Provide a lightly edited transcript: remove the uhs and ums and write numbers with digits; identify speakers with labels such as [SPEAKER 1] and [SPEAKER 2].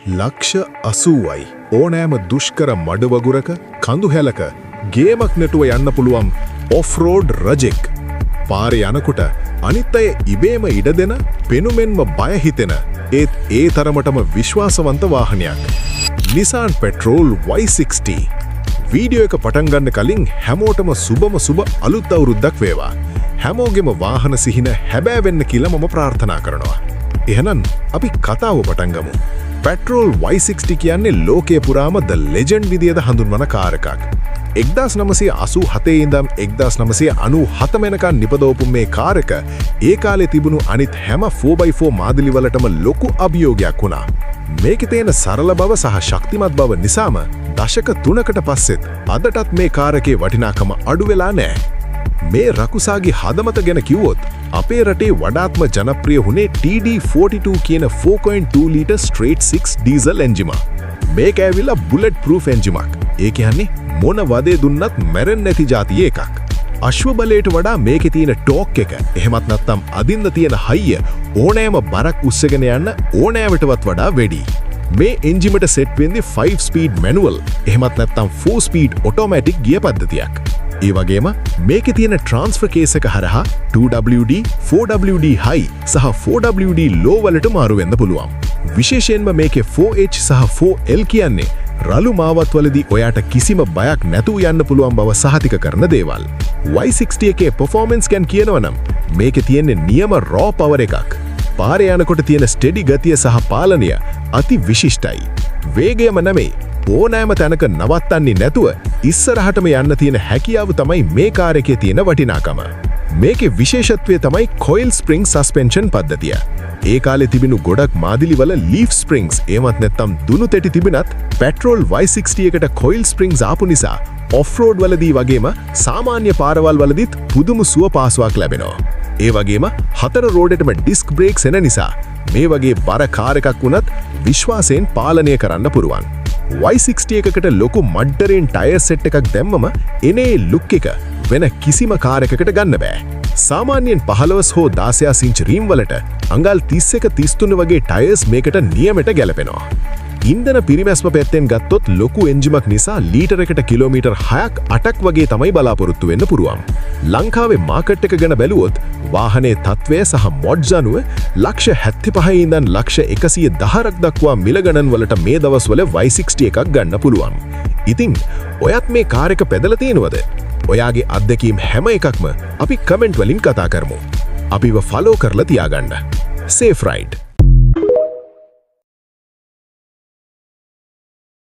[SPEAKER 1] ලක්ෂ 80යි. ඕනෑම දුෂ්කර මඩ වගුරක, කඳු හැලක ගේමක් නැතුව යන්න පුළුවන් ඔෆ් රෝඩ් රජෙක්. පාරේ යනකොට අනිත් අය ඉබේම ඉඩ දෙන, පෙනුමෙන්ම බය හිතෙන, ඒත් ඒ තරමටම විශ්වාසවන්ත වාහනයක්. Nissan Patrol Y60. Video එක පටන් ගන්න කලින් හැමෝටම සුබම සුබ අලුත් අවුරුද්දක් වේවා. හැමෝගෙම වාහන සිහින හැබෑ වෙන්න කියලා මම ප්‍රාර්ථනා කරනවා. එහෙනම් අපි කතාව පටන් ගමු. පැට්‍රෝල් Y60 කියන්නේ ලෝකය පුරාම ද ලෙජන්ඩ් විදියට හඳුන්වන කාර් එකක්. 1987 ඉඳන් 1997 වෙනකන් නිපදවපු මේ කාර් එක ඒ කාලේ තිබුණු අනිත් හැම 4x4 මාදිලි වලටම ලොකු අභියෝගයක් වුණා. මේකේ තියෙන සරල බව සහ ශක්තිමත් බව නිසාම දශක 3කට පස්සෙත් අදටත් මේ කාර් එකේ වටිනාකම අඩු වෙලා නෑ. මේ රකුසාගේ හදමත ගැන කිව්වොත්, අපේ රටේ වඩාත්ම ජනප්‍රිය වුණේ TD42 කියන 4.2 ලීටර් ස්ට්‍රේට් 6 ඩීසල් එන්ජිම. මේක ඇවිල්ලා බුලට් ප්‍රූෆ් එන්ජිමක්. ඒ කියන්නේ මොන වදේ දුන්නත් මැරෙන්නේ නැති ජාතියේ එකක්. අශ්ව බලයට වඩා මේකේ තියෙන ටෝක් එක, එහෙමත් නැත්නම් අදින්න තියෙන හයිය, ඕනෑම බරක් උස්සගෙන යන්න ඕනෑවටවත් වඩා වැඩි. මේ එන්ජිමට සෙට් වෙන්නේ 5 ස්පීඩ් මැනුවල් එහෙමත් නැත්නම් 4 ස්පීඩ් ඔටෝමැටික් ගියර් පද්ධතියක්. ඒ වගේම මේකේ තියෙන ට්‍රාන්ස්ෆර් කේස් එක හරහා 2WD, 4WD high සහ 4WD low වලට මාරු වෙන්න පුළුවන්. විශේෂයෙන්ම මේකේ 4H සහ 4L කියන්නේ රළු මාවත්වලදී ඔයාට කිසිම බයක් නැතුව යන්න පුළුවන් බව සහතික කරන දේවල්. Y60 එකේ පර්ෆෝමන්ස් ගැන කියනවා නම්, මේකේ තියෙන්නේ නියම රෝ පවර් එකක්. පාරේ යනකොට තියෙන ස්ටෙඩි ගතිය සහ පාලනය අති විශිෂ්ටයි. වේගයම නෙමෙයි, ඕනෑම තැනක නවත්තන්නේ නැතුව ඉස්සරහටම යන්න තියෙන හැකියාව තමයි මේ කාර් එකේ තියෙන වටිනාකම. මේකේ විශේෂත්වය තමයි කොයිල් ස්ප්‍රින්ග් සස්පෙන්ෂන් පද්ධතිය. ඒ කාලේ තිබුණු ගොඩක් මාදිලි වල ලීෆ් ස්ප්‍රින්ග්ස් එහෙමත් නැත්නම් දුනු තෙටි තිබුණත්, පෙට්‍රෝල් Y60 එකට කොයිල් ස්ප්‍රින්ග්ස් ආපු නිසා ඔෆ් රෝඩ් වලදී වගේම සාමාන්‍ය පාරවල් වලදීත් පුදුම සුව පහසුවක් ලැබෙනවා. ඒ වගේම හතර රෝඩෙටම ඩිස්ක් බ්‍රේක්ස් එන නිසා මේ වගේ බර කාර් එකක් වුණත් විශ්වාසයෙන් පාලනය කරන්න පුළුවන්. Y60 එකකට ලොකු මඩ් ටෙරේන් ටයර් සෙට් එකක් දැම්මම එන ඒ ලුක් එක වෙන කිසිම කාර් එකකට ගන්න බෑ. සාමාන්‍යයෙන් 15 හෝ 16 ඉංච් රීම් වලට අඟල් 31 33 වගේ ටයර්ස් මේකට නියමට ගැලපෙනවා. ඉන්ධන පිරිමැස්ම පැත්තෙන් ගත්තොත්, ලොකු එන්ජිමක් නිසා ලීටර් එකට කිලෝමීටර් 6ක් 8ක් වගේ තමයි බලාපොරොත්තු වෙන්න පුළුවන්. ලංකාවේ මාකට් එක ගැන බැලුවොත්, වාහනේ තත්ත්වය සහ මොඩ්ස් අනුව ලක්ෂ 75 ඉඳන් ලක්ෂ 110ක් දක්වා මිල ගණන් වලට මේ දවස්වල Y60 එකක් ගන්න පුළුවන්. ඉතින් ඔයත් මේ කාර් එක පැදලා තියෙනවද? ඔයාගේ අත්දැකීම් හැම එකක්ම අපි කමෙන්ට් වලින් කතා කරමු. අපිව ෆලෝ කරලා තියාගන්න. Safe ride.